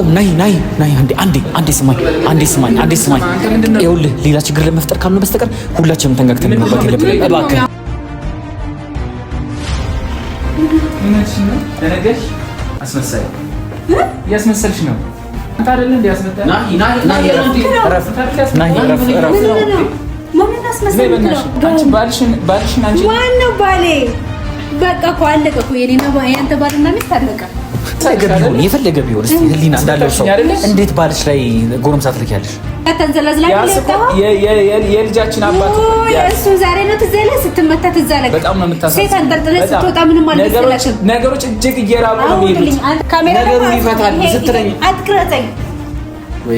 ናይ ናይ ናይ አንዴ አንዴ አንዴ ስማኝ፣ አንዴ ስማኝ፣ አንዴ ስማኝ። ይኸውልህ ሌላ ችግር ለመፍጠር ካልሆነ በስተቀር ሁላችንም ተንጋግተን መግባት የለብንም። እባክህ አስመሳይ እያስመሰልሽ ነው። አንተ አይደለ እንዴ ያስመጣህ? ባልሽን አንቺ ማነው ባሌ? በቃ እኮ አለቀ እኮ የኔና የአንተ ባልና ሚስት አለቀ። የፈለገ ቢሆን እስኪ ህሊና እንዳለው ሰው እንዴት ባልሽ ላይ ጎረምሳ ትልኪያለሽ? የልጃችን አባት እሱ ዛሬ ነው ትዝ ያለህ። ስትመታ ትዝ አለህ። በጣም ነው የምታሳዝነው። ሴት አንጠልጥለህ ስትወጣ ምንም አልመሰለሽም። ነገሮች እጅግ እየራቁ ነው የሚሄዱት። ነገሩን ይፈታል ስትለኝ አትቅረጸኝ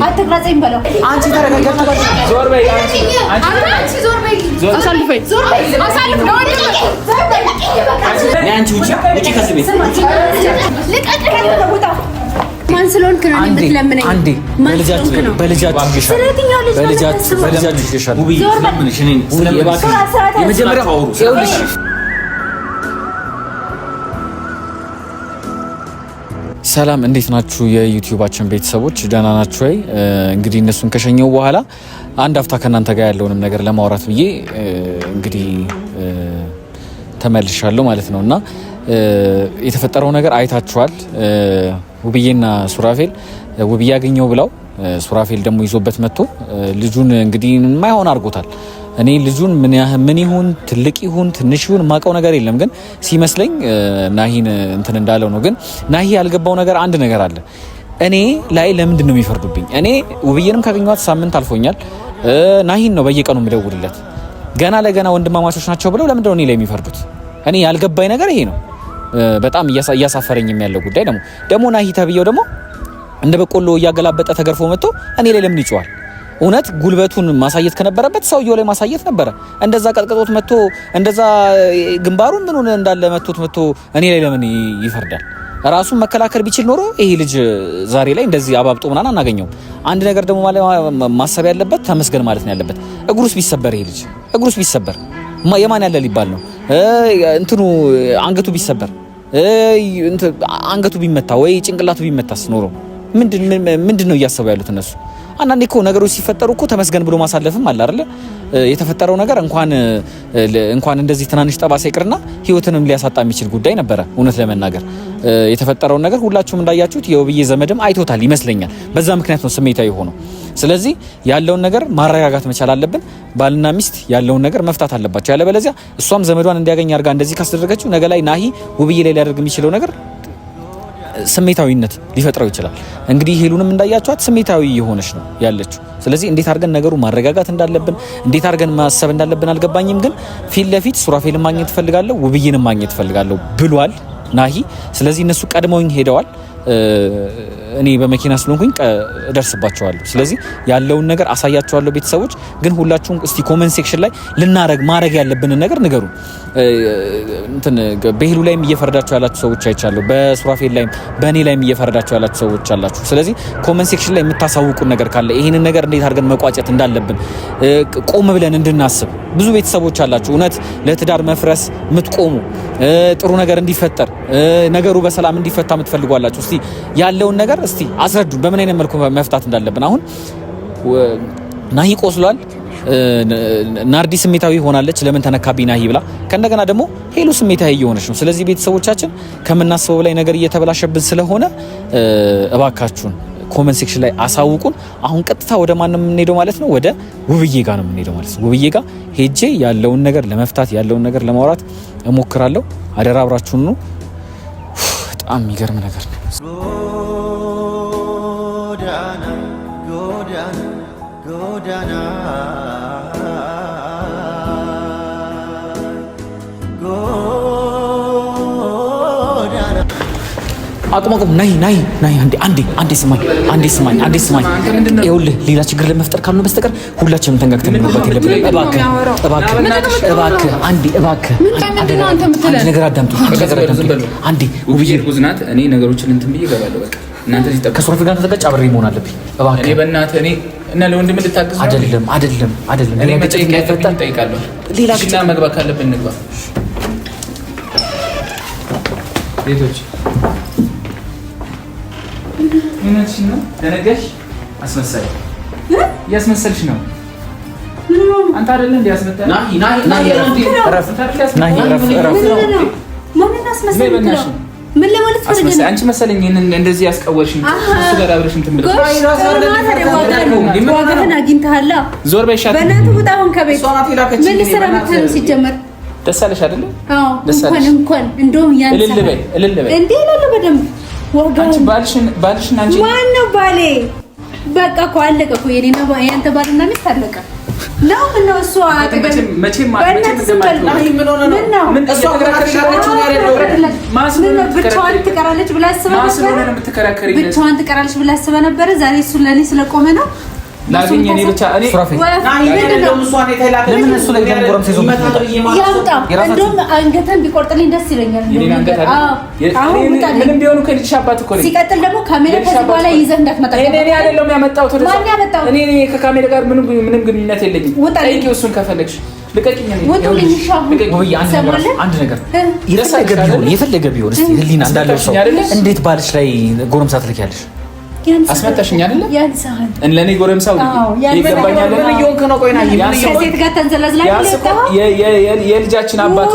አትቅረጸኝ በለው። አንቺ ተረጋጋ። ዞር በይ አንቺ ዞር በይ። አሳልፈኝ፣ አሳልፍ። አንቺ ውጪ፣ ውጪ ከዚህ ቤት። ማን ስለሆንክ ነው የምትለምነኝ? አንዴ በልጃችሁ በልጃችሁ በልጃችሁ ይሻላል። የመጀመሪያው ይኸውልሽ ሰላም እንዴት ናችሁ? የዩቲዩባችን ቤተሰቦች ደህና ናችሁ ወይ? እንግዲህ እነሱን ከሸኘው በኋላ አንድ አፍታ ከእናንተ ጋር ያለውንም ነገር ለማውራት ብዬ እንግዲህ ተመልሻለሁ ማለት ነው እና የተፈጠረው ነገር አይታችኋል። ውብዬና ሱራፌል ውብዬ አገኘው ብለው ሱራፌል ደግሞ ይዞበት መጥቶ ልጁን እንግዲህ የማይሆን አድርጎታል። እኔ ልጁን ምን ይሁን ትልቅ ይሁን ትንሽ ይሁን የማውቀው ነገር የለም፣ ግን ሲመስለኝ ናሂን እንትን እንዳለው ነው። ግን ናሂ ያልገባው ነገር አንድ ነገር አለ። እኔ ላይ ለምንድን ነው የሚፈርዱብኝ? እኔ ውብዬንም ካገኘኋት ሳምንት አልፎኛል። ናሂን ነው በየቀኑ የምደውልለት። ገና ለገና ወንድማማቾች ናቸው ብለው ለምንድን ነው እኔ ላይ የሚፈርዱት? እኔ ያልገባኝ ነገር ይሄ ነው። በጣም እያሳፈረኝም ያለው ጉዳይ ደግሞ ደግሞ ናሂ ተብዬው ደግሞ እንደ በቆሎ እያገላበጠ ተገርፎ መጥቶ እኔ ላይ ለምን ይጮሃል? እውነት ጉልበቱን ማሳየት ከነበረበት ሰውየው ላይ ማሳየት ነበረ። እንደዛ ቀጥቅጦት መጥቶ እንደዛ ግንባሩን ምኑን እንዳለ መቶት መጥቶ እኔ ላይ ለምን ይፈርዳል? ራሱን መከላከል ቢችል ኖሮ ይሄ ልጅ ዛሬ ላይ እንደዚህ አባብጦ ምናምን አናገኘውም። አንድ ነገር ደግሞ ማሰብ ያለበት ተመስገን ማለት ነው ያለበት። እግሩስ ቢሰበር ይሄ ልጅ እግሩስ ቢሰበር የማን ያለ ሊባል ነው? እንትኑ አንገቱ ቢሰበር አንገቱ ቢመታ ወይ ጭንቅላቱ ቢመታስ ኖሮ ምንድን ነው እያሰቡ ያሉት እነሱ? አንዳንዴ እኮ ነገሮች ሲፈጠሩ እኮ ተመስገን ብሎ ማሳለፍም አለ አይደለ? የተፈጠረው ነገር እንኳን እንኳን እንደዚህ ትናንሽ ጠባሳ ይቅርና ሕይወትንም ሊያሳጣ የሚችል ጉዳይ ነበረ። እውነት ለመናገር የተፈጠረውን ነገር ሁላችሁም እንዳያችሁት የውብዬ ዘመድም አይቶታል ይመስለኛል። በዛ ምክንያት ነው ስሜታዊ ሆነው። ስለዚህ ያለውን ነገር ማረጋጋት መቻል አለብን። ባልና ሚስት ያለውን ነገር መፍታት አለባቸው። ያለበለዚያ እሷም ዘመዷን እንዲያገኝ አድርጋ እንደዚህ ካስደረገችው ነገ ላይ ናሂ ውብዬ ላይ ሊያደርግ የሚችለው ነገር ስሜታዊነት ሊፈጥረው ይችላል። እንግዲህ ሄሉንም እንዳያቸዋት ስሜታዊ የሆነች ነው ያለችው። ስለዚህ እንዴት አድርገን ነገሩ ማረጋጋት እንዳለብን እንዴት አድርገን ማሰብ እንዳለብን አልገባኝም። ግን ፊት ለፊት ሱራፌልን ማግኘት እፈልጋለሁ፣ ውብዬንም ማግኘት እፈልጋለሁ ብሏል ናሂ። ስለዚህ እነሱ ቀድመውኝ ሄደዋል። እኔ በመኪና ስለሆንኩኝ እደርስባቸዋለሁ። ስለዚህ ያለውን ነገር አሳያቸዋለሁ። ቤተሰቦች ግን ሁላችሁም እስቲ comment section ላይ ልናረግ ማድረግ ያለብንን ነገር ንገሩ። እንትን በሄሉ ላይም እየፈረዳችሁ ያላችሁ ሰዎች አይቻለሁ። በሱራፌል ላይም በእኔ ላይም እየፈረዳችሁ ያላችሁ ሰዎች አላችሁ። ስለዚህ comment section ላይ የምታሳውቁን ነገር ካለ ይህንን ነገር እንዴት አድርገን መቋጨት እንዳለብን ቆም ብለን እንድናስብ ብዙ ቤተሰቦች አላችሁ። እውነት ለትዳር መፍረስ የምትቆሙ ጥሩ ነገር እንዲፈጠር ነገሩ በሰላም እንዲፈታ የምትፈልጉ አላችሁ። እስቲ ያለውን ነገር እስቲ አስረዱን፣ በምን አይነት መልኩ መፍታት እንዳለብን። አሁን ናሂ ቆስሏል። ናርዲ ስሜታዊ ሆናለች። ለምን ተነካቢ ናሂ ብላ ከእንደገና ደግሞ ሄሉ ስሜታዊ እየሆነች ነው። ስለዚህ ቤተሰቦቻችን ከምናስበው በላይ ነገር እየተበላሸብን ስለሆነ እባካችሁን comment section ላይ አሳውቁን። አሁን ቀጥታ ወደ ማን ነው የምንሄደው ማለት ነው? ወደ ውብዬ ጋር ነው የምንሄደው ማለት ነው። ውብዬ ጋር ሄጄ ያለውን ነገር ለመፍታት ያለውን ነገር ለማውራት እሞክራለሁ። አደራ አብራችሁን ነው። በጣም የሚገርም ነገር ነው። ጎዳና ጎዳና ጎዳና አቁም አቁም፣ ናይ ናይ ናይ፣ አንዴ አንዴ አንዴ ስማኝ፣ አንዴ ስማኝ፣ አንዴ ስማኝ። ይኸውልህ ሌላ ችግር ለመፍጠር ካልሆነ በስተቀር ሁላችንም ተንጋግተን መግባት የለብንም። እባክህ እባክህ እባክህ፣ አንዴ እባክህ፣ አንድ ነገር አዳምጡ፣ አንድ ነገር አዳምጡ። አንዴ ውብዬ እርጉዝ ናት። እኔ ነገሮችን እንትን ብዬ እገባለሁ። በቃ እናንተ እዚህ ጠብቁ። ከሱራፌል ጋር ተዘጋጅ፣ አብሬ መሆን አለብኝ። እባክህ እኔ በእናትህ እኔ እና ለወንድም ልታግዝ ነው? አይደለም አይደለም አይደለም። እኔ ሌላ ግጭት መጠየቅ እንዳይፈጠር ያለብኝ እጠይቃለሁ። ሌላ እሺ፣ ግጭት እና መግባት ካለብን እንግባ። ቤቶች እውነትሽን ነው። ደነገሽ። አስመሳይ እያስመሰልሽ ነው። አንተ አይደለ እንዴ ያስመጣህ? ናሂ ናሂ ናሂ ናሂ እረፍ እረፍ። ማንን አስመሰልክ ነው? ምን ለማለት ፈልገህ ነው? አንቺ መሰለኝ ይሄንን እንደዚህ ያስቀወርሽኝ እሱ ጋር አብረሽ እንትን ብለሽ ዋጋህን አግኝተሃል። ዞር በይ። በእናትህ ውጣ አሁን ከቤት። ምን ልትሰራ መተህ ነው ሲጀመር? ደስ አለሽ አይደለ? አዎ እንኳን እንኳን እንደውም ያንተ እልል በይ እልል በይ እንዴ እልል በደንብ ዋጋህን። ባልሽን ባልሽን አንቺ ማነው ባሌ? በቃ እኮ አለቀ እኮ የኔና ያንተ ባልና ሚስት አለቀ። ነው ምነው እሱ ብቻዋን ትቀራለች ብላ አስበህ ነበረ። ዛሬ እሱ ለእኔ ስለቆመ ነው ላግኝ እኔ ብቻ እኔ ለምን እሱ ላይ ደግሞ ጎረምሳ ይዞ ያምጣ። እንደውም አንገተን ቢቆርጥልኝ ደስ ይለኛል። ምንም ቢሆን እኮ የልጅሽ አባት እኮ ነኝ። ሲቀጥል ደግሞ ካሜራ ከዚህ በኋላ ይዘህ እንዳትመጣ። እኔ አይደለሁም ያመጣሁት። ማን ያመጣው? እኔ ከካሜራ ጋር ምንም ግንኙነት የለኝም። ጠይቂው እሱን ከፈለግሽ። ልቀቂኝ። አንድ ነገር የፈለገ ቢሆን እስኪ ህሊና እንዳለው ሰው እንዴት ባልሽ ላይ ጎረምሳ ትልኪያለሽ? አስመጣሽኝ አይደለ? ለእኔ ጎረምሳው ይገባኛል። ከሴት ጋር ተንዘላዝላ የልጃችን አባት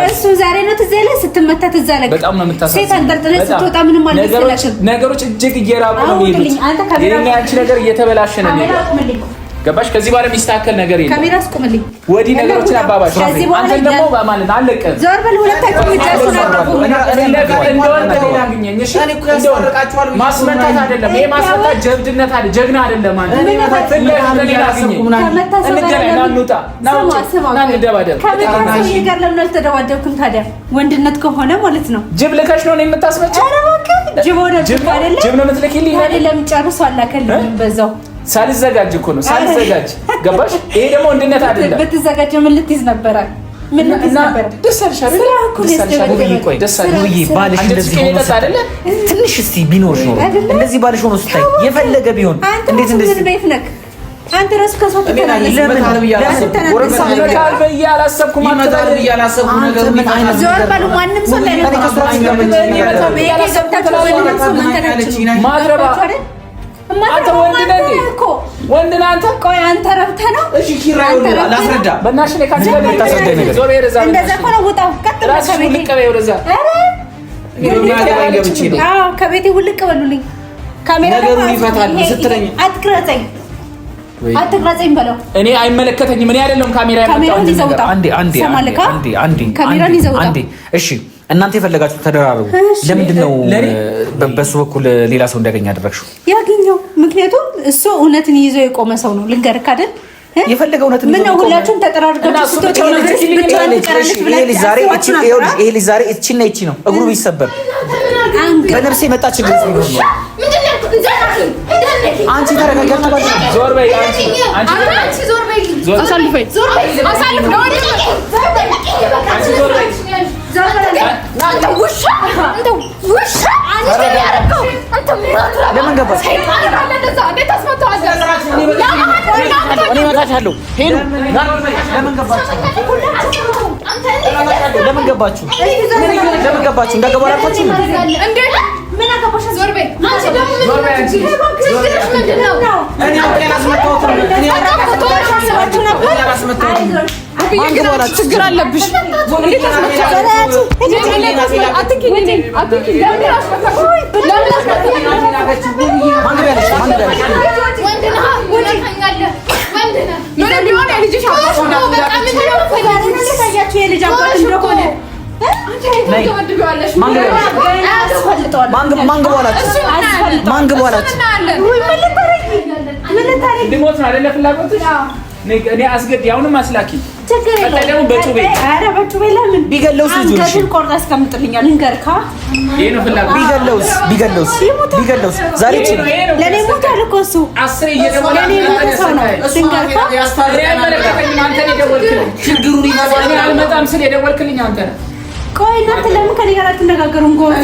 እሱ ዛሬ ነው ትዝ ያለህ። ስትመታ ትዝ አለህ። በጣም ነው የምታሳዝነው። ሴት አንጠልጥለህ ስትወጣ ምንም አልመሰለሽም። ነገሮች እጅግ እየራቁ ነው የሚሄዱት። የእኔና ያንቺ ነገር እየተበላሸ ነው የሚሄደው። ገባሽ? ከዚህ በኋላ የሚስተካከል ነገር የለም። ካሜራ አስቁምልኝ። ወዲህ ነገሮችን አባባሽ። አንተን ደግሞ በማለት አለቀ። ዞር በል። ሁለታችሁ ማስመታት አይደለም ይሄ ማስመታት ጀብድነት አይደለም፣ ጀግና አይደለም። አንተ እንገናኝ፣ ና እንውጣ፣ ና እንደባደብ። ከሰውዬ ጋር ለምን አልተደባደብክም ታዲያ? ወንድነት ከሆነ ማለት ነው። ጅብ ልከሽ ነው የምታስመጪው? ኧረ እባክህ ጅብ ሆነብህ አይደለ? ጅብ ነው የምትልኪልኝ አይደለም? ጨርሶ አላከልኝም በዛው ሳልዘጋጅ እኮ ነው ሳልዘጋጅ። ገባሽ? ይሄ ደግሞ ወንድነት አይደለም። ብትዘጋጅ ምን ልትይዝ ነበረ? ምን ልትይዝ ነበረ? ደስ አለሽ አይደል? ደስ አለሽ። ባልሽ እንደዚህ ሆኖ ትንሽ እስቲ ቢኖርሽ ኖሮ እንደዚህ ባልሽ ሆኖ ስታይ የፈለገ ቢሆን እንዴት እንደዚህ ቤት ነህ አንተ ራሱ ከሰው ትተናነስ። ዞር በሉ። ማንም ሰው አንተ ወንድ ነህ እንዴ? ወንድ ነህ አንተ? ቆይ አንተ ረብተህ ነው? እሺ ኪራ ላስረዳ። በእናትሽ እኔ ካንቺ ጋር የምታስረዳኝ ነገር ዞር በይ። እንደዛ እኮ ነው። ውጣው። ቀጥ ብለህ ከቤቴ ውልቅ በይ ወደዛ። አዎ ከቤቴ ውልቅ በሉልኝ። ካሜራ ነገሩን ይፈታል ስትለኝ አትቅረጸኝ፣ አትቅረጸኝ በለው። እኔ አይመለከተኝም። እኔ አይደለም ካሜራ ያመጣው። አንዴ አንዴ አንዴ አንዴ አንዴ። እሺ እናንተ የፈለጋችሁ ተደራረቡ። ለምንድን ነው በሱ በኩል ሌላ ሰው እንዲያገኝ ያደረግሽው? ያገኘው ምክንያቱም እሱ እውነትን ይዞ የቆመ ሰው ነው። ልንገርህ አይደል የፈለገ እውነትን ይዞ ነው። ሁላችሁም ተጠራርጋችሁ ይሄ ልጅ ዛሬ እቺና እቺ ነው እግሩ ቢሰበር በነፍሴ የመጣ ችግር ነው። አንቺ ተረጋጊ። ዞር በይ አንቺ ዞር በይ። አሳልፈኝ፣ አሳልፍ ለምን ገባሽ? እኔ እመታሻለሁ። ሄሉ ለምን ገባችሁ? ለምን ገባችሁ? ለምን ገባችሁ? እንዳገባ አላልኳችሁም? ችግር አለብሽ። ማን ግቡ አላችሁ? ልሞት ነው አይደለ ፍላጎትሽ? እኔ አስገድ አሁንም አስላኪ ደግሞ በጩቤ ኧረ በጩቤ ለምን ቢገለውስ? ልጁን አንገቱን ቆርጠህ አስቀምጥልኛል። ልንገርህ ይሄ ነው ፍላጎት። ቢገለውስ? ቢገለውስ? ቢገለውስ? ዛሬ እቺ ለኔ ሞታል እኮ እሱ አስሬ እየደወለ ለኔ ሞተ ሰው ነው። ልንገርህ እኔ አይመለከተኝም። አንተ ነህ የደወልክልኝ። ችግሩን ይፈታል። እኔ አልመጣም ስል የደወልክልኝ አንተ ነህ። ቆይ እናንተ ለምን ከኔ ጋር አትነጋገሩም? ጎበዝ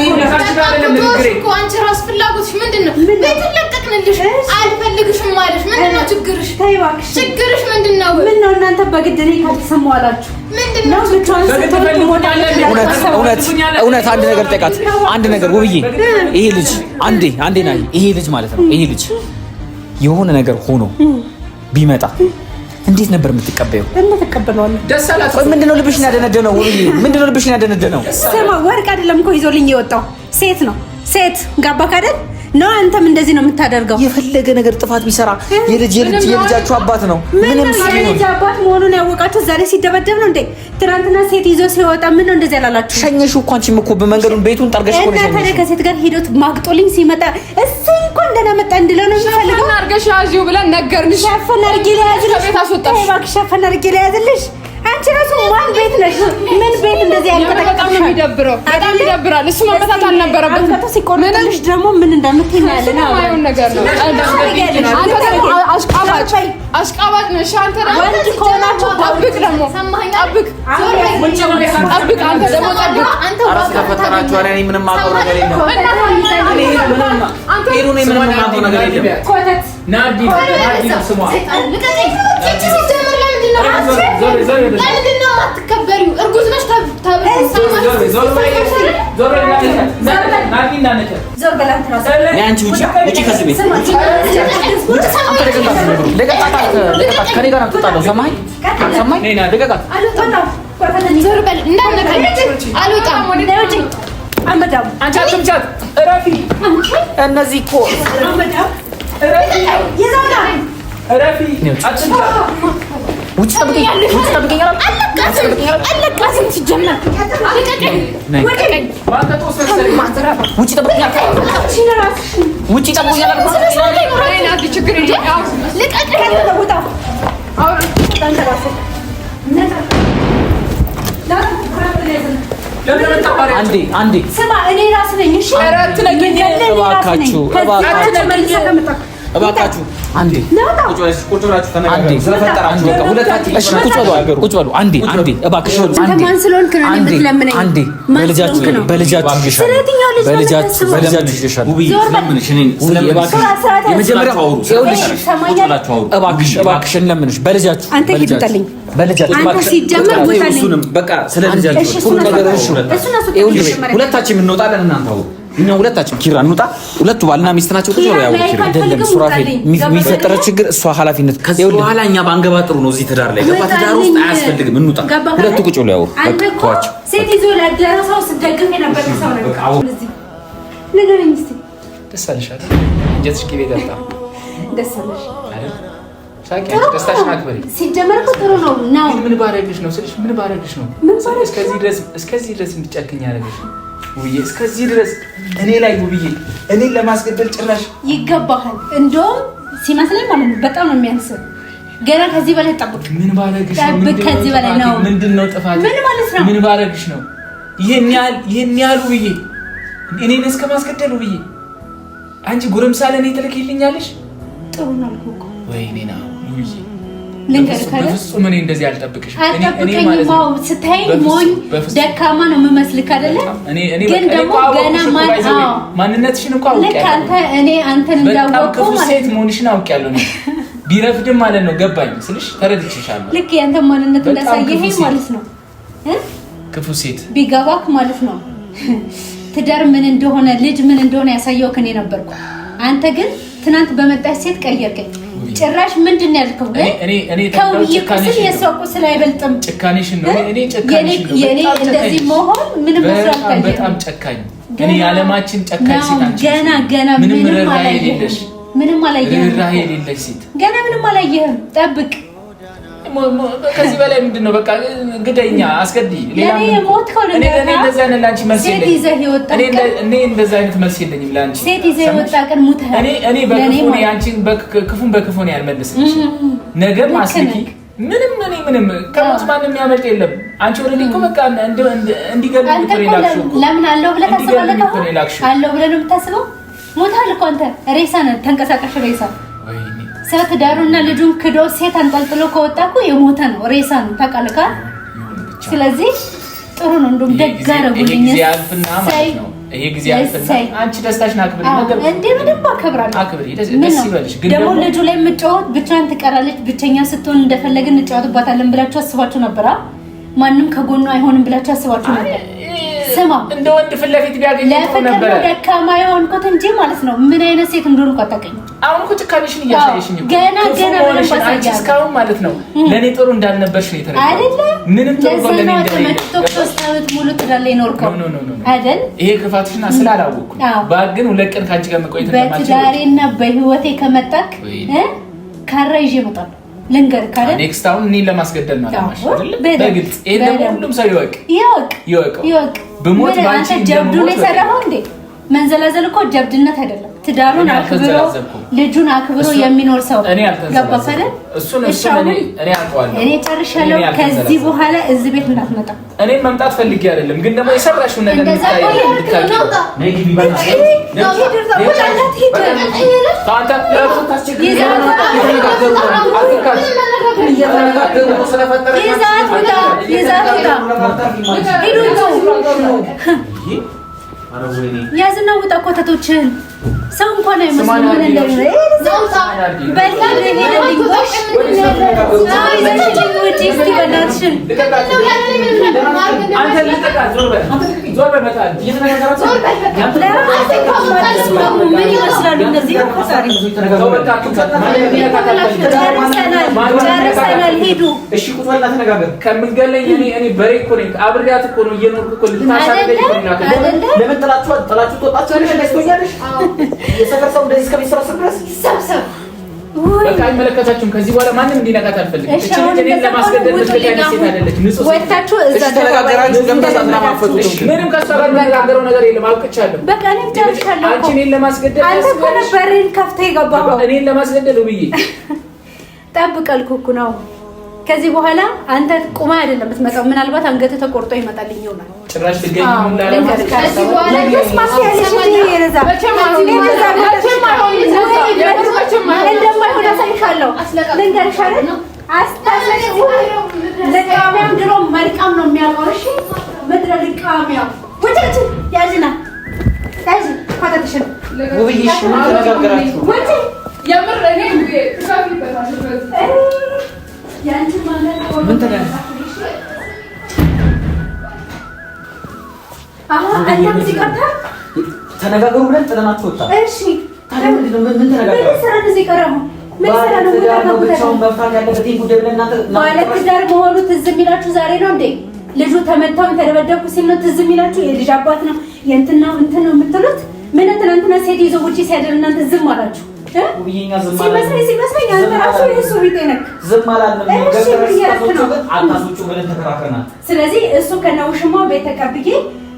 አንቺ እራሱ ፍላጎትሽ ምንድን ነው? ቤቱን ለቀቅንልሽ፣ አልፈልግሽም ማለሽ ምንድን ነው ችግርሽ? ችግርሽ ምንድን ነው? ምን ነው እናንተ በግድ እኔ ካልተሰማሁ አላችሁ። ምንድን ነው? እውነት አንድ ነገር ጠይቃት። አንድ ነገር ውብዬ፣ ይሄ ልጅ አንዴ አንዴ ና ይሄ ልጅ ማለት ነው ይሄ ልጅ የሆነ ነገር ሆኖ ቢመጣ እንዴት ነበር የምትቀበየው? እንተቀበለዋለን። ደስ አላት። ምንድነው ልብሽን ያደነደነው? ውብዬ ምንድነው ልብሽን ያደነደነው? ስማ ወርቅ አይደለም እኮ ይዞልኝ የወጣው ሴት ነው። ሴት ጋባክ አይደል ነው። አንተም እንደዚህ ነው የምታደርገው። የፈለገ ነገር ጥፋት ቢሰራ የልጅ የልጅ የልጃችሁ አባት ነው። ምንም የልጅ አባት መሆኑን ያወቃችሁ ዛሬ ሲደበደብ ነው እንዴ? ትናንትና ሴት ይዞ ሲወጣ ምን ነው እንደዚህ ያላላችሁ? ሸኘሽው እኮ አንቺም እኮ በመንገዱን ቤቱን ጠርገሽ እኮ ነው እና ታዲያ ከሴት ጋር ሂዶት ማግጦልኝ ሲመጣ እሰይ እንኳን ደህና መጣ እንድለው ነው የሚፈልገው። ሸፈን አድርገሽ ያዢው ብለን ነገርንሽ። ሸፈን አድርጌ ልያዝልሽ፣ ከቤት አስወጣሽ። እባክሽ ሸፈን አድርጌ ልያዝልሽ። አንቺ ራሱ ማን ቤት ነሽ? ምን ቤት እንደዚህ ያንቀጠቀጥሽ? በጣም ነው የሚደብረው። በጣም ይደብራል። እሱ መመታት አልነበረበትም። አንገቱ ሲቆርጥልሽ ደግሞ ምን እንደምትይ እናያለን። የማይሆን ነገር ነው። አንተ ደግሞ አሽቃባጭ አሽቃባጭ ነሽ። አንተ ደግሞ ወንድ ከሆናችሁ ጠብቅ፣ ደግሞ ጠብቅ፣ ጠብቅ። አንተ ደግሞ ጠብቅ። ኧረ ስለፈጠራችሁ፣ ኧረ እኔ ምንም የማውቀው ነገር የለም። እኔ ምንም የማውቀው ነገር የለም። ኮተት ናርዲ ናርዲ ስሟ ለምንድን ነው የማትከበሪው? እርጉዝ ነሽ ዞር በል አንተ ራስህ። አንቺ ውጪ ውጪ ከዚህ ቤት ልቀቃት፣ ልቀቃት። ከእኔ ጋር ነው የምትጣለው። ሰማኸኝ? ሰማኸኝ? ልቀቃት። ዞር በል እንዳትነካኝ። አልወጣም። አንበዳም አንቺ አትምቻት። እረፊ እነዚህ እኮ እረፊ። አትምቻት። ውጪ ጠብቀኝ፣ ውጪ ጠብቀኝ አላልኩም? አለቃትም ሲጀመር ልቀቀኝ። በአንተ ጦስ መሰለኝ። ውጪ ጠብቀኝ አላልኩም? ውጪ ጠብቀኝ አላልኩም? ችግር ልቀቀኝ። ለምን የምታባሪያቸው? አንዴ አንዴ ስማ እኔ ራስ ነኝ። እሺ ኧረ አትነኪኝ። እባካችሁ እባካችሁ አንዴ ቁጭ ብላችሁ አንዴ ተነጋገሩ። ስለፈጠራችሁ በቃ ሁለታችሁ እሺ፣ ቁጭ በሉ ቁጭ በሉ። አንዴ አንዴ እባክሽ አንተ አንዴ ማን ስለሆንክ ነው እኔን አንዴ የምትለምነኝ? አንዴ ማን በልጃችሁ ስለሆንክ ነው? በልጃችሁ ስለ የትኛው ልጅ ነው በልጃችሁ የምታስበው? በልጃችሁ ይሻላል። ውብዬ ስለምንሽ እኔን ውብዬ እባክሽ ስርዓት ያዝ። የመጀመሪያው ይኸውልሽ ሰማኛል። እባክሽ እባክሽ እንለምንሽ በልጃችሁ አንተ ሂድ በልጃችሁ ውጣልኝ። በልጃችሁ አንተ እባክሽ ሲጀመር ውጣልኝ። እሱንም በቃ ስለ ልጃችሁ እሺ፣ ሁሉ እሱን ነገር አስወጣ። እሺ እሱን አስወጣ። ይኸውልሽ መጀመሪያ። ሁለታችን እንወጣለን። እናንተ አውሩ እኛ ሁለታችን ኪራ እንውጣ። ሁለቱ ባልና ሚስት ናቸው። ቁጭ ብለው ያውሩ። ኪራ አይደለም አልፈልግም፣ ሱራፌል ውጣልኝ። የሚፈጠረው ችግር እሷ ኃላፊነት ከዚህ በኋላ እኛ ባንገባ ጥሩ ነው። እዚህ ትዳር ላይ ገባ ትዳር ውስጥ አያስፈልግም። እንውጣ። ገባህ ሁለቱ አይደል? ቁጭ ብለው ያውሩ። አንተ በቃ እኮ ተዋቸው። ሴት ይዞ ላደረ ሰው ስትደግፍ የነበርክ ሰው ነህ። እዚህ ንገረኝ እስኪ። ደስ አለሽ አይደል? አንጀትሽ ቅቤ ጠጣ ደስ አለሽ? አይደል? ሳቂ፣ አንቺ ደስታሽን አክብሪ። ሲጀመር እኮ ጥሩ ነው ነው ግን ምን ባረግሽ ነው ስልሽ፣ ምን ባረግሽ ነው ምን ባረግሽ እስከዚህ ድረስ እስከዚህ ድረስ እንድጨክኝ ያደረግሽ ውብዬ፣ እስከዚህ ድረስ እኔ ላይ ውብዬ፣ እኔን ለማስገደል ጭራሽ ይገባሃል። እንደውም ሲመስለኝ ማለት ነው በጣም ነው የሚያንስህ። ገና ከዚህ በላይ ጠብቅ። ምን ባረግሽ ነው? ጠብቅ፣ ምንድን ነው ከዚህ በላይ ጥፋቴ? ነው። ምንድን ነው ጥፋቴ? ምን ማለት ነው? ምን ባረግሽ ነው ይሄን ያህል ይሄን ያህል ውብዬ፣ እኔን እስከ ማስገደል ውብዬ፣ አንቺ ጎረምሳ ለእኔ ትልኪልኛለሽ? ጥሩ ነው አልኩህ እኮ። ወይኔ ና ውብዬ፣ ልንገርህ አይደል? በፍጹም እኔ እንደዚህ አልጠብቅሽም። እኔ እኔ አልጠብቀኝም። ማለት ነው አዎ ስታየኝ በፍጹም፣ ሞኝ በፍጹም። ደካማ ነው የምመስልህ አይደለ? እኔ እኔ ግን በቃ እኔ ደግሞ እኮ አወቅኩሽ ገና እኮ ማን by the way። አዎ ማንነትሽን እኮ ልክ አውቄያለሁ። አንተ እኔ አንተን በጣም እንዳወቅኩ ክፉ ማለት ሴት ነው። መሆንሽን አውቄያለሁ። እኔ ቢረፍድም ማለት ነው ገባኝ ስልሽ ተረድቼሻለሁ። ልክ ያንተ ማንነት በጣም ክፉ እንዳሳየኸኝ ሴት። ማለት ነው እ ክፉ ሴት ቢገባክ ማለት ነው ትዳር ምን እንደሆነ ልጅ ምን እንደሆነ ያሳየውክ እኔ ነበርኩ። አንተ ግን ትናንት በመጣች ሴት ቀየርከኝ። ጭራሽ ምንድን ነው ያልከው? እኔ እኔ ከውብዬ ቁስል ጭካኔሽን የእሷ ነው ቁስል አይበልጥም። ጭካኔሽን ነው እኔ የኔ ጭካኔሽን ነው። የኔ በጣም ጨካኝ እንደዚህ ነሽ። መሆን ምንም መስሎ በጣም አልታየኝም። በጣም ጨካኝ እኔ ገና የዓለማችን ጨካኝ ሴት አንቺ ነሽ። ገና ገና ምንም ምንም ርህራሄ አላየህም። የሌለሽ ምንም አላየህም ርህራሄ እኮ። የሌለሽ ሴት ገና ምንም አላየህም። ጠብቅ። ከዚህ በላይ ምንድን ነው? በቃ ግደኛ፣ አስገድይ። ሌላ ለእኔ ምን- የሞትከው እኔ እኔ እንደዚህ አይነት ለአንቺ መልስ ሴት የለኝም። ይዘህ የወጣ እኔ ቀን እኔ እንደዚህ አይነት መልስ የለኝም ለአንቺ። ሴት ይዘህ ሰማሽ? የወጣ ቀን ሙተሃል። እኔ እኔ ለእኔ በክፉ እኔ ማለት አንቺን ክፉን በክፉ ነው ያልመልስልሽ። ነገም ልክ አስልኪ ነህ። ምንም እኔ ምንም ከሞት ማንም የሚያመልጥ የለም። አንቺ already እኮ በቃ እንዲገድሉ አንተ እኮ ነው እኮ የላክሽው እኮ። ለምን አለው ብለህ እንዲገድሉ ታስባለህ? እኮ ነው የላክሽው። አለው ብለህ ነው የምታስበው? ሞተሃል እኮ አንተ ሬሳ ነህ፣ ተንቀሳቃሽ ሬሳ። ወይኔ ሰው ትዳሩና ልጁን ክዶ ሴት አንጠልጥሎ ከወጣ እኮ የሞተ ነው፣ ሬሳ ነው። ታውቃለህ? ይሁን ብቻ። ስለዚህ ጥሩ ነው። እንደውም ይሄ ደግ ጊዜ- ይሄ አደረጉልኝ። ጊዜ ያልፍና ማለት ነው። ይሄ ጊዜ አልፈና አንቺ ደስታሽን አክብሪ። ነገር እንዴ በደንብ አከብራለሁ። አክብሪ፣ ደስ ይበልሽ። ግን ደግሞ ልጁ ላይ የምጫወት ብቻዋን ትቀራለች፣ ብቸኛ ስትሆን እንደፈለግን እንጫወትባታለን ብላችሁ አስባችሁ ነበር? ማንም ከጎኑ አይሆንም ብላችሁ አስባችሁ ነበር? ስማ እንደ ወንድ ፊት ለፊት ቢያገኝ ለፍቅር ነው ደካማ የሆንኩት እንጂ ማለት ነው። ምን አይነት ሴት እንደሆንኩ አታውቅኝም። አሁን እኮ ጭካኔሽን እያሳየሽኝ እኮ ገና ገና በደንብ አሳያለሁ። እስካሁን ማለት ነው ለእኔ ጥሩ እንዳልነበርሽ ነው የተረዳሁት አይደለ? ምንም ጥሩ ጎን ለእኔ እንደሌለ 3 ዓመት ሙሉ ትዳር ላይ ኖርከው አይደል? ይሄ ክፋትሽና ስላላወቅኩ ግን 2 ቀን ከአንቺ ጋር መቆየት እንደማልችል በትዳሬና በህይወቴ ከመጣክ ካራ ይዤ እመጣለሁ። ልንገርህ አይደል? Next አሁን እኔን ለማስገደል ነው አይደል? በግልጽ ይሄን ደግሞ ሁሉም ሰው ይወቅ ይወቅ ይወቅ። ብሞት ባንቺ ጀብዱ ነው የሰራኸው እንዴ? መንዘላዘል እኮ ጀብድነት አይደለም። ትዳሩን አክብሮ ልጁን አክብሮ የሚኖር ሰው ገባህ አይደል? እኔ ጨርሻለሁ። ከዚህ በኋላ እዚህ ቤት እንዳትመጣ። እኔ መምጣት ፈልጌ አይደለም፣ ግን ደግሞ የሰራሽውን ነገር ያዝና ውጣ ኮተቶችን ሰው እንኳን አይመስልም። ምን ምን ይመስላሉ እነዚህ? ጨርሰናል፣ ሂዱ። እሺ ቁጭ በልና ተነጋገር። ከምትገለኝ እኔ በሬ እኮ ነኝ። አብሬያት እኮ ነው እየኖርኩ እኮ ልታሳደኝ እኮ ነው። ለምን ጥላችሁ ጥላችሁ ትወጣችሁ? የሰፈር ሰው እንደዚህ እስከሚሰበሰብ ድረስ ይሰብሰብ። በቃ አይመለከታችሁም። ከዚህ በኋላ ማንም እንዲነካት አልፈልግም። እቺ ልጅ እኔን ለማስገደል የምትፈልግ አይነት ሴት አይደለችም። ንጹህ ሴት ወታችሁ እዛ ተነጋገራችሁ። ምንም ከእሷ ጋር የምነጋገረው ነገር የለም። አውቅቻለሁ። በቃ እኔም ጨርሻለሁ። አንቺ እኔን ለማስገደል አንተ እኮ ነበር ከፍተህ የገባኸው። እኔን ለማስገደል ውብዬ ጠብቅ አልኩህ እኮ ነው። ከዚህ በኋላ አንተ ቁማ አይደለም የምትመጣው። ምናልባት አንገትህ ተቆርጦ ይመጣልኝ ይሆናል። ጭራሽ ትገኝ እንደማይሆን አሳይሻለሁ። ልንገርሽ አይደል ልቃሚያም ድሮ መልቃም ነው የሚያውቀው። እሺ ምድረ ልቃሚያም ውጭ ያዝና ያዝ ኮተትሽን ውብዬሽ ምን ተነጋገራችሁ? የምር እኔ ምን ተነጋገሩ ብለን ጥለናችሁ ወጣ። እሺ ምን ባለትዳር መሆኑ ትዝ የሚላችሁ ዛሬ ነው እንዴ? ልጁ ተመታው ተደበደብኩ ሲል ነው ትዝ የሚላችሁ? የልጅ አባት ነው የእንትን ነው እንትን ነው የምትሉት? ምን ትናንትና ሴት ይዞ ውጪ ሲያደር እናንተ ዝም አላችሁ? ሲመስለኝ ሲመስለኝ አንተ ራሱ የእሱ ቢጤ ነህ። ዝም አላልንም። አታስወጪው ብለን ተከራክረናል። ስለዚህ እሱ ከነውሽማው ቤት ተቀብዬ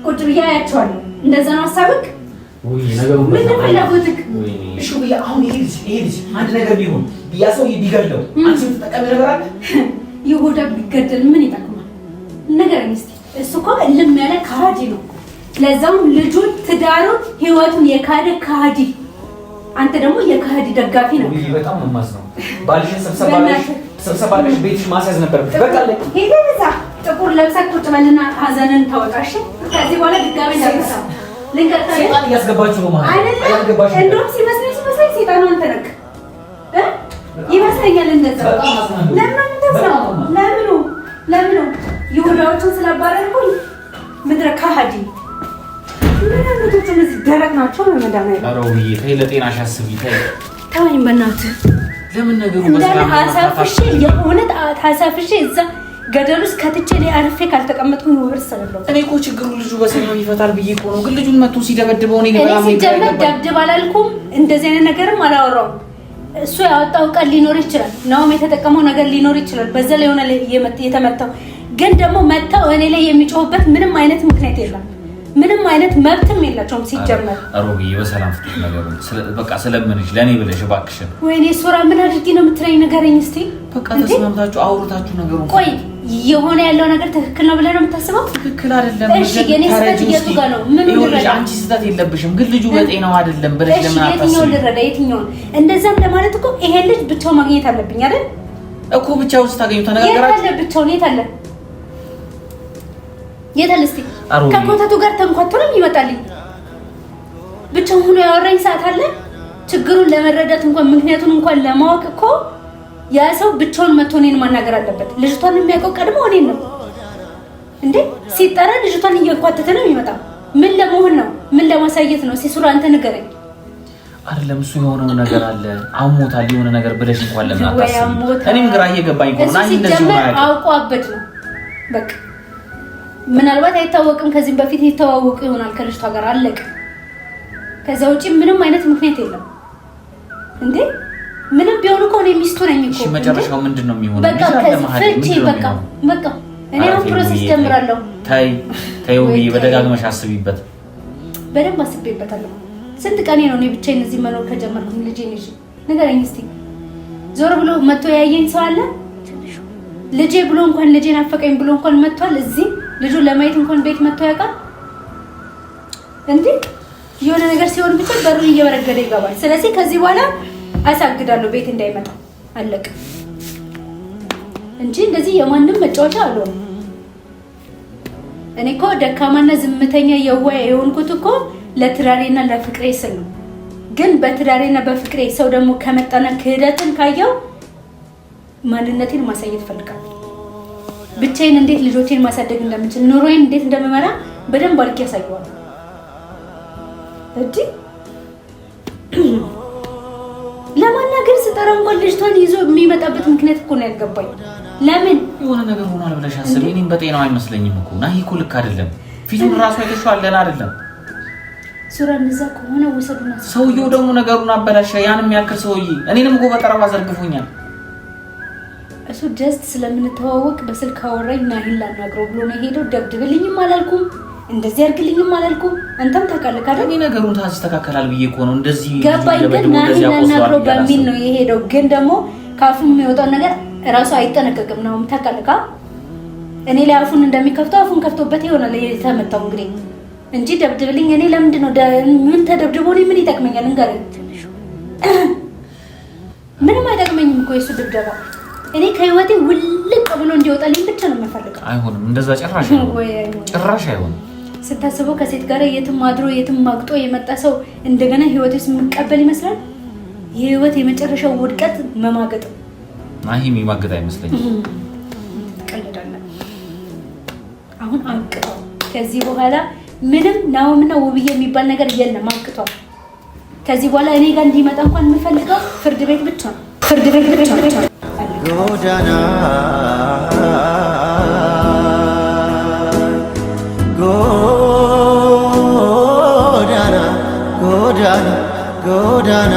ቁጭ ብዬ አያቸዋለሁ። እንደዛ ነው ሀሳብክ? ምንድን ፍላጎትክ? እሺ ብዬ አሁን ይሄ ልጅ አንድ ነገር ቢሆን ያ ሰውዬ ቢገድለው አንቺ የምትጠቀሚው ነገር አለ? ይሁዳ ቢገደል ምን ይጠቅማል? ንገረኝ እስኪ። እሱ እኮ እልም ያለ ከሃዲ ነው። ለዛውም ልጁን፣ ትዳሩን፣ ህይወቱን የካደ ከሃዲ። አንተ ደግሞ የከሃዲ ደጋፊ ነው። በጣም ነው የማዝነው። ባልሽን ስብሰባ አለሽ ቤትሽ ማስያዝ ነበረብሽ። በቃ ሄደህ እዛ ጥቁር ለብሰህ ቁጭ በልና ሀዘንን ታወጣሽ። ከዚህ በኋላ ድጋሚ እንዳትመጣ ልንገርህ። ሴጣን እያስገባችሁ ነው ማለት አይደለም። እንደውም ሲመስለኝ ሲመስለኝ ሴጣኑ አንተ ነህ ይመስለኛል። እንደዛ ለምን ነው ለምኑ ለምኑ ይሁዳዎችን ስላባረርኩኝ ምድረ ከሃዲ ምን አይነቶቹ እነዚህ ደረቅ ናቸው። በመድኃኒዓለም ኧረ ውብዬ ተይ፣ ለጤናሽ አስቢ ተይ። ተወኝ በእናትህ። ለምን ነገሩ እንዳለ አሳፍሼ የእውነት አሳፍሼ እዛ ገደል ውስጥ ከትቼ ላይ አርፌ ካልተቀመጥኩኝ ውርስ አይደለሁም። እኔ እኮ ችግሩ ልጁ በሰላም ይፈታል ብዬ እኮ ነው። ግን ልጁን መቶ ሲደበድበው እኔ እኔ ሲጀመር ደብድብ አላልኩም፣ እንደዚህ አይነት ነገርም አላወራውም። እሱ ያወጣው ቃል ሊኖር ይችላል፣ ናውም የተጠቀመው ነገር ሊኖር ይችላል። በዛ ላይ የሆነ የተመታው ግን ደግሞ መጥተው እኔ ላይ የሚጮሁበት ምንም አይነት ምክንያት የለም። ምንም አይነት መብትም የላቸውም ሲጀመር። ሮብዬ በሰላም ፍቱት ነገሩን። በቃ ስለምንሽ ለእኔ ብለሽ እባክሽን። ወይኔ ሱራ ምን አድርጊ ነው የምትለኝ? ንገረኝ እስኪ። በቃ ተስማምታችሁ አውርታችሁ ነገሩን። ቆይ የሆነ ያለው ነገር ትክክል ነው ብለህ ነው የምታስበው? ትክክል አይደለም። እሺ የኔ ስህተት የቱ ጋር ነው? ምን ልረዳ? አንቺ ስህተት የለብሽም፣ ግን ልጁ በጤናው አይደለም ብለሽ ለምን አታስቢም? የትኛውን ልረዳ? የትኛውን? እንደዛም ለማለት እኮ ይሄን ልጅ ብቻው ማግኘት አለብኝ አይደል? እኮ ብቻውን ስታገኙ ተነጋገራችሁ? የት አለ ብቻውን? የት አለ? የት አለ? እስኪ ከኮተቱ ጋር ተንኳቶ ነው የሚመጣልኝ። ብቻውን ሆኖ ያወራኝ ሰዓት አለ? ችግሩን ለመረዳት እንኳን ምክንያቱን እንኳን ለማወቅ እኮ ያ ሰው ብቻውን መጥቶ እኔን ማናገር አለበት። ልጅቷን የሚያውቀው ቀድሞ እኔን ነው እንዴ? ሲጠራ ልጅቷን እየኳተተ ነው የሚመጣው። ምን ለመሆን ነው? ምን ለማሳየት ነው? ሲሱራ አንተ ንገረኝ። አይደለም እሱ የሆነው ነገር አለ፣ አሞታል የሆነ ነገር ብለሽ እንኳን ለምን አታስቢም? እኔም ግራ እየገባኝ እኮ ነው። እንደዚህ ሆኖ አውቆ አበድ ነው በቃ። ምናልባት አይታወቅም፣ ከዚህም በፊት ይተዋወቁ ይሆናል ከልጅቷ ጋር አለቀ። ከዛ ውጪ ምንም አይነት ምክንያት የለም እንዴ። ምንም ቢሆን እኮ እኔ ሚስቱ ነኝ እኮ። እሺ መጨረሻው ምንድን ነው የሚሆነው? በቃ ፍቺ፣ በቃ በቃ። እኔ አሁን process ጀምራለሁ። ተይ ተይ፣ ውብዬ በደጋግመሽ አስቢበት። በደንብ አስቤበታለሁ። ስንት ቀኔ ነው እኔ ብቻዬን እዚህ መኖር ከጀመርኩኝ? ልጄን ይዤ ንገረኝ እስኪ። ዞር ብሎ መጥቶ ያየኝ ሰው አለ? ልጄ ብሎ እንኳን ልጄ ናፈቀኝ ብሎ እንኳን መጥቷል እዚህ? ልጁን ለማየት እንኳን ቤት መጥቶ ያውቃል እንዴ? የሆነ ነገር ሲሆን ብቻ በሩን እየበረገደ ይገባል። ስለዚህ ከዚህ በኋላ አሳግዳለሁ ቤት እንዳይመጣ አለቅ እንጂ እንደዚህ የማንም መጫወቻ አልሆንም። እኔ እኮ ደካማና ዝምተኛ የዋ የሆንኩት እኮ ለትዳሬና ለፍቅሬ ስል ነው። ግን በትዳሬና በፍቅሬ ሰው ደግሞ ከመጣና ክህደትን ካየው ማንነቴን ማሳየት እፈልጋለሁ። ብቻዬን እንዴት ልጆቼን ማሳደግ እንደምችል ኑሮዬን እንዴት እንደምመራ በደንብ አድርጌ ያሳየዋለሁ። እንጂ ለማናገር ስጠራ እንኳን ልጅቷን ይዞ የሚመጣበት ምክንያት እኮ ነው ያልገባኝ። ለምን የሆነ ነገር ሆኗል ብለሽ አስቢ። እኔም በጤናው አይመስለኝም እኮ ናሂ እኮ ልክ አይደለም። ፊቱን ራሱ አይተሽዋል፣ ደህና አይደለም። ሱራ እንደዛ ከሆነ ውሰዱና። ሰውየው ደግሞ ነገሩን አበላሸ። ያንም ያክል ሰውዬ እኔንም እኮ በጠረባ ዘርግፎኛል። እሱ just ስለምንተዋወቅ በስልክ አወራኝ፣ ናሂን ላናግረው ብሎ ነው የሄደው። ደብድብልኝም አላልኩም፣ እንደዚህ አድርግልኝም አላልኩም። አንተም ታውቃለህ አይደል? እኔ ነገሩን ታስተካከላል ብዬ እኮ ነው እንደዚህ ገባኝ። ግን ናሂን ላናግረው በሚል ነው የሄደው። ግን ደግሞ ካፉ የሚወጣው ነገር እራሱ አይጠነቀቅም ነው ታውቃለህ። እኔ ላይ አፉን እንደሚከፍተው አፉን ከፍቶበት ይሆናል የተመታው እንግዲህ እንጂ ደብድብልኝ። እኔ ለምንድን ነው ምን ተደብድቦ እኔ ምን ይጠቅመኛል? እንገረኝ። ምንም አይጠቅመኝም እኮ የሱ ድብደባ። እኔ ከህይወቴ ውልቅ ብሎ እንዲወጣልኝ ብቻ ነው የምፈልገው። አይሆንም፣ እንደዛ ጭራሽ ጭራሽ አይሆንም። ስታስበው ከሴት ጋር የትም አድሮ የትም ማግጦ የመጣ ሰው እንደገና ህይወቴ ውስጥ የምቀበል ይመስላል። የህይወት የመጨረሻው ውድቀት መማገጥ። አይ የሚማገጥ አይመስለኝም። ትቀልዳለህ። አሁን አብቅቷል። ከዚህ በኋላ ምንም ናሆምና ውብዬ የሚባል ነገር የለም። አብቅቷል። ከዚህ በኋላ እኔ ጋር እንዲመጣ እንኳን የምፈልገው ፍርድ ቤት ብቻ ነው። ፍርድ ቤት ብቻ ነው። ጎዳና ጎዳና ጎዳና ጎዳና።